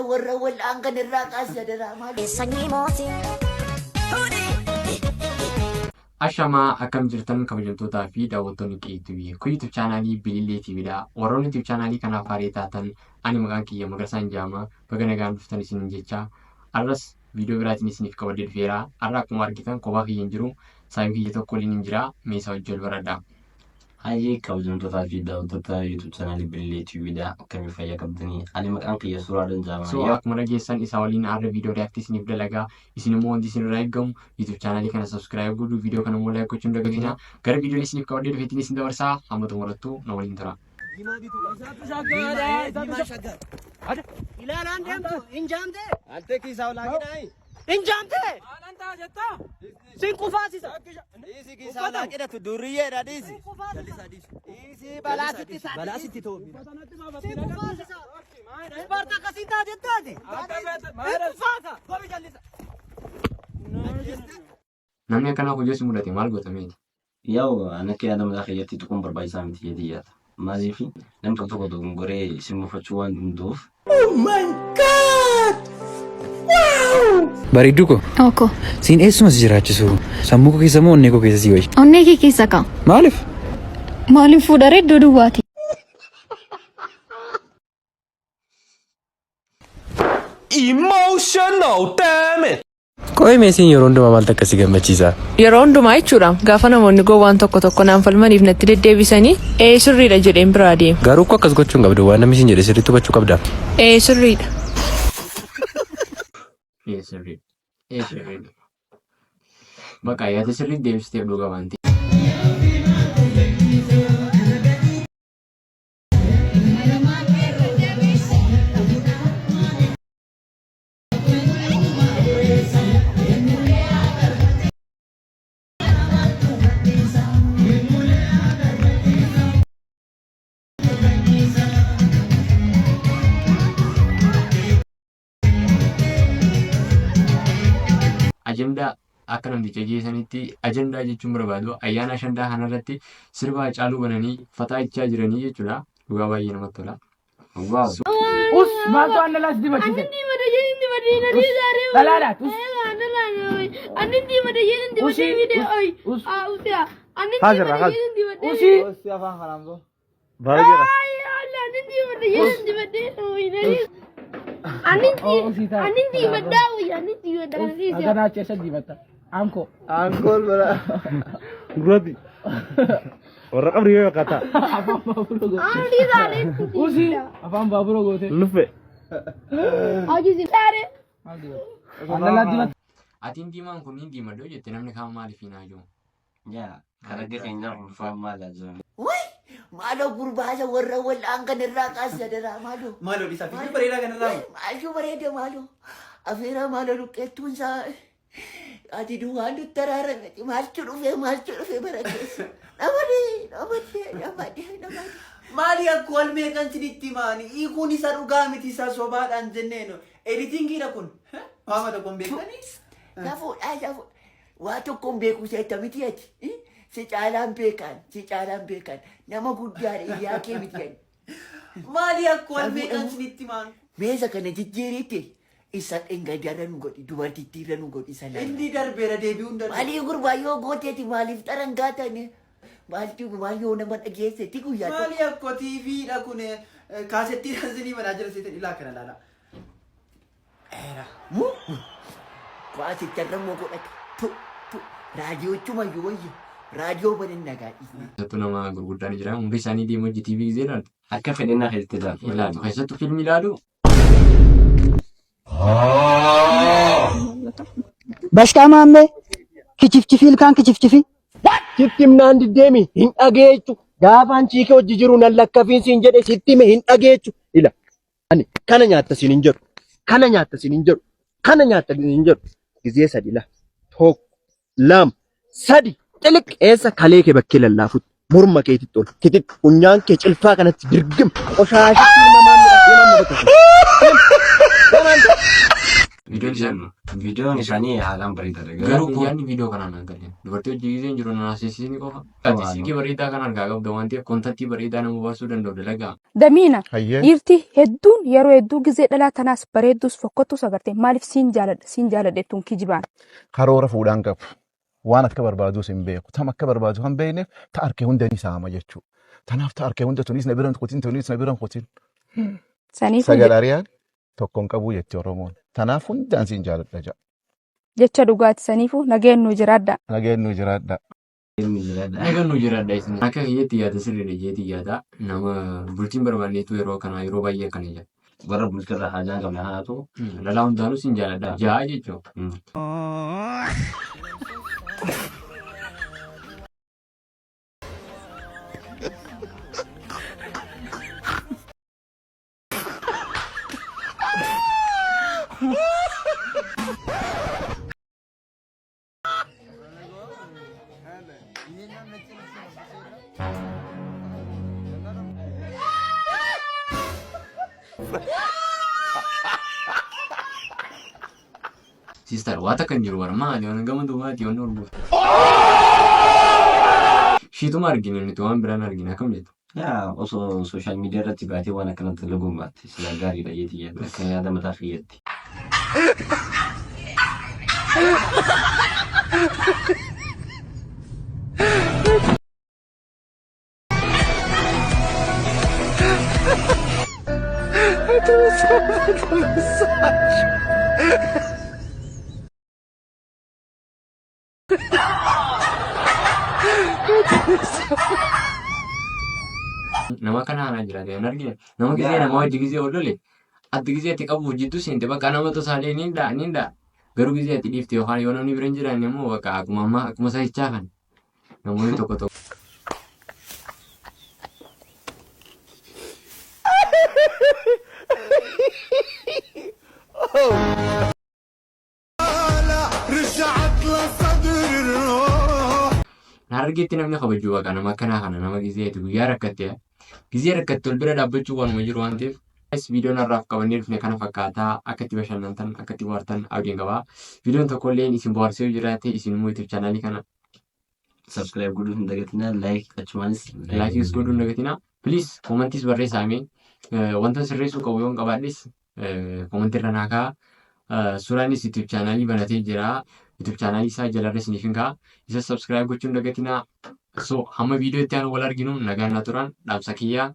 isa warra wal'aan kan irraa kaasi adaraa maaloo. Sanyii mootii. Ashamaa akkam jirtan kabajamtootaa fi daawwattoonni QTV. Kun YouTube chaanaalii Bilillee TV dha. Warroonni YouTube chaanaalii kanaaf haaraa taatan ani maqaan kiyya Magarsaan Jaamaa baga nagaan dhuftan isiniin jecha arras viidiyoo biraatiin isiniif qabadhee dhufeera. Har'a akkuma argitan kophaa kiyya hin jiru. Saayibii kiyya tokko waliin hin jira. Mee isaa wajjin wal baradha. Hayyee kabajamtootaa fi daawwattoota YouTube chaanaalii Bilillee TV dha. Akkamii fayyaa qabdanii? Ani maqaan kiyya Suuraadhaan Jaamaa. So akkuma dhageessan isaa waliin har'a viidiyoo react isiniif dalagaa. Isin immoo wanti isin irraa eegamu YouTube chaanaalii kana subscribe godhuu viidiyoo kana immoo like gochuun hin dagatinaa. Gara viidiyoon isiniif qabadhee dhufeettiin isin dabarsaa hamma xumurattuu na waliin tura. Ilaalaan deemtu hin jaamtee? Hin jaamtee? Sin kufaasisa. Balaa sitti ta'u. Sin kufaasisa. Ispaartaa akkasiin taate taate. Hin kufaasa. Gobi jallisa. Namni akkanaa kun yoo si mudate maal goota meeti? Yaa'u ani akka yaada mataa kiyyatti tuquun barbaachisaa miti jedhee yaada. Maaliif namni tokko tokko dogongoree si mufachuu waan danda'uuf Bareedduu koo. Oko. Siin eessuma si jiraachisu? Sammuu koo keessa moo onnee koo keessa si wayya? Onnee kee keessa kaa. Maaliif? Maaliif fuudharee iddoo duwwaati? Emotional damage. Qo'ee meesiin yeroo hundumaa maaltu akka si gammachiisa? Yeroo hundumaa jechuudha gaafa namoonni gowwaan tokko tokko naan falmaniif natti deddeebisanii ee sirriidha jedheen biraa deema. Garuu akkoo akkas gochuu hin qabdu waan namni siin jedhe sirriitti hubachuu qabda. Ee sirriidha. Ee sirriidha. Ee sirriidha. Bakka yaada sirriitti deebisteef dhugaa waan ta'eef. Ajandaa akka namticha geessanitti ajandaa jechuun barbaadu ayyaana ashandaa kanarratti sirba Hacaaluu bananii fataa jechaa jiranii jechuudha. Dhugaa baay'ee namatti tola. Wow. Us maaltu aannan laas dibachiise? Dhalaadhaat us. Usii us. Haasirraa haas. Usii. Baay'eedha. Haganaa achi eessa dibatta? Aankoo. Aankool bara. Gurratti. Warra qabri yoo fakkaata. Afaan baabura goote. Usii afaan baabura goote. Luffe. Aannan laas dibatta. Atiin diimaan kun ni diimadha yoo jette namni kaan maaliif hin haajoo? Yaa karagga keenyaa ulfaan maal ajaa'iba. Wuy! Maaloo gurbaa isa warra wal'aan kan irraa kaasi adaraa maaloo. Maaloo dhiisaa fiiguu bareedaa kanarraa. Maaltu bareeda maaloo. Afeeraa maaloo luqqeettuun isaa ati duwwaan nutti araarameti maaltu dhufee maaltu dhufee bara keessa. Namadee namadee namadee namadee. Maali akkoo al meeqan sinitti himaani hiikuun isa dhugaa miti isa sobaadhaan jenneenu editingiidha kun waama tokko hin beektanii. Safuudhaa safuudha. Waa tokko hin beeku seetta miti ati. Si caalaan beekaan si caalaan beekaan nama guddaadha hiriyaa kee miti ani. Maali akkoo al meeqan sinitti himaan. Meesa kana jijjiiriitti isa dhengadarra nu godhi dubartittiirra nu godhi isa lama. Inni darbeera deebi'uu hin danda'u. Maalii gurbaa yoo gooteeti maaliif xarangaa tane maaltu maal yoo nama dhageesseeti guyyaa tokko. Maali akkoo TVdha kun kaasettiidhaan sinii manaa jira seetan ilaa kana laala. Dheera. Mu. Kuwaasicharra immoo godhata. Tu. Tu. Raadiyoochuma iyyuu wayya. Raadiyoo banan nagaa dhiisne. Keessattuu nama gurguddaan jira. Umrii isaanii deemu hojii TV gisee ilaaltu. Akka fedhinnaa keessatti ilaalu. Ilaalu. Keessattuu fiilmii ilaalu. Bashkaa maammee kichifchifi ilkaan kichifchifi. Sitti himnaan diddeemi hin dhageechu. Gaafaan chiikee hojii jiru nan lakkafiin siin jedhe sitti hime hin dhageechu. Ila Ani kana nyaatta siin hin jedhu. Kana nyaatta siin hin jedhu. Kana nyaatta siin hin jedhu. Gizee sadi la. Tokko, lama, sadi. Xiliq eessa kalee kee bakkee lallaafutti. Morma keetitti ol. Kititti funyaan kee cilfaa kanatti dirgim. Qoshaashitti ilma maamilaa deemaa bakka. Deemaa. Viidiyoon isaanii Viidiyoon isaanii haalaan bareedaadha. Garuu yaadni viidiyoo kanaan hin galle. Dubartii hojii giseen jiru na naasisni qofa. Ati silkii bareedaa kan argaa qabda waan ta'eef contentii bareedaa nama baasuu danda'u dalagaa. Damiina Hayyee. dhiirti hedduun yeroo hedduu gizee dhalaa tanaas bareeddus fokkottus agarte maaliif siin jaaladha siin jaaladha jettuun kijibaan. Karoora fuudhaan qabu. Waan akka barbaadus hin beeku. Tam akka barbaadu kan beekneef ta arkee hunda ni saama jechuudha. Tanaaf ta arkee hunda tunis na biran kutin, tunis na biran kutin. Saniifuu Sagal ari'aan tokkoon qabuu jetti Oromoon. Tanaaf hundaan siin jaaladha jedha. Jecha dhugaati, saniifuu nageen nu jiraadha. Nageen nu jiraadha. Nagaan nu jiraadha isin. Akka kiyyatti yaada sirriidha jeetii yaada. Nama bultiin barbaanneetu yeroo kana yeroo baay'ee akkana jedha. Warra bultirra haajaa hin qabne haatu. Dhalaa hundaanuu sin jaaladha. Ja'a jechuudha. Sister, waa takka hin jiru bara maali waan gama duubaati waan hordofu. Shiituma argina nuti, waan biraan argina akkam jettu. Yaa, osoo social media irratti baatee waan akkanatti dalaguun baatte silaa gaariidha jeetii yaada akka yaada mataa kiyyatti. Nama kana aanaa jiraate hin argine. Nama gisee nama wajji gisee ol lole ati gisee ati qabuuf jidduu seente bakka nama tosaalee ni dha ni dha. Garuu gisee ati dhiifte yookaan yoo namni bira hin jiraanne immoo bakka akkuma ammaa akkuma sahichaa kan namoonni tokko tokko. Harargeetti namni kabajuu baqa nama akkanaa kana, nama gisee ati guyyaa rakkatte gisee rakkatte ol bira dhaabbachuu waanuma jiru waan ta'eef. Viidiyoon har'aaf qabannee dhufne kana fakkaataa. Akka itti bashannantan, akka itti bohaartan abdiin qabaa. Viidiyoon tokko illee isin bohaarsee yoo jiraate, isin immoo YouTube channelii kana Subscribe godhuu hin dagatinaa, like achumaanis. Likeis godhuu hin dagatinaa. Please commentis barreessaa mee, wanta sirreessuu qabu yoon qabaadhes commentii irra naa kaa'a. Suuraanis YouTube channelii banatee jira. YouTube channelii isaa jalarra isiniif hin kaa'a. Isa subscribe gochuu hin dagatinaa. So hamma viidiyoo itti aanu wal arginu nagaan naa turan dhaamsa kiyyaa.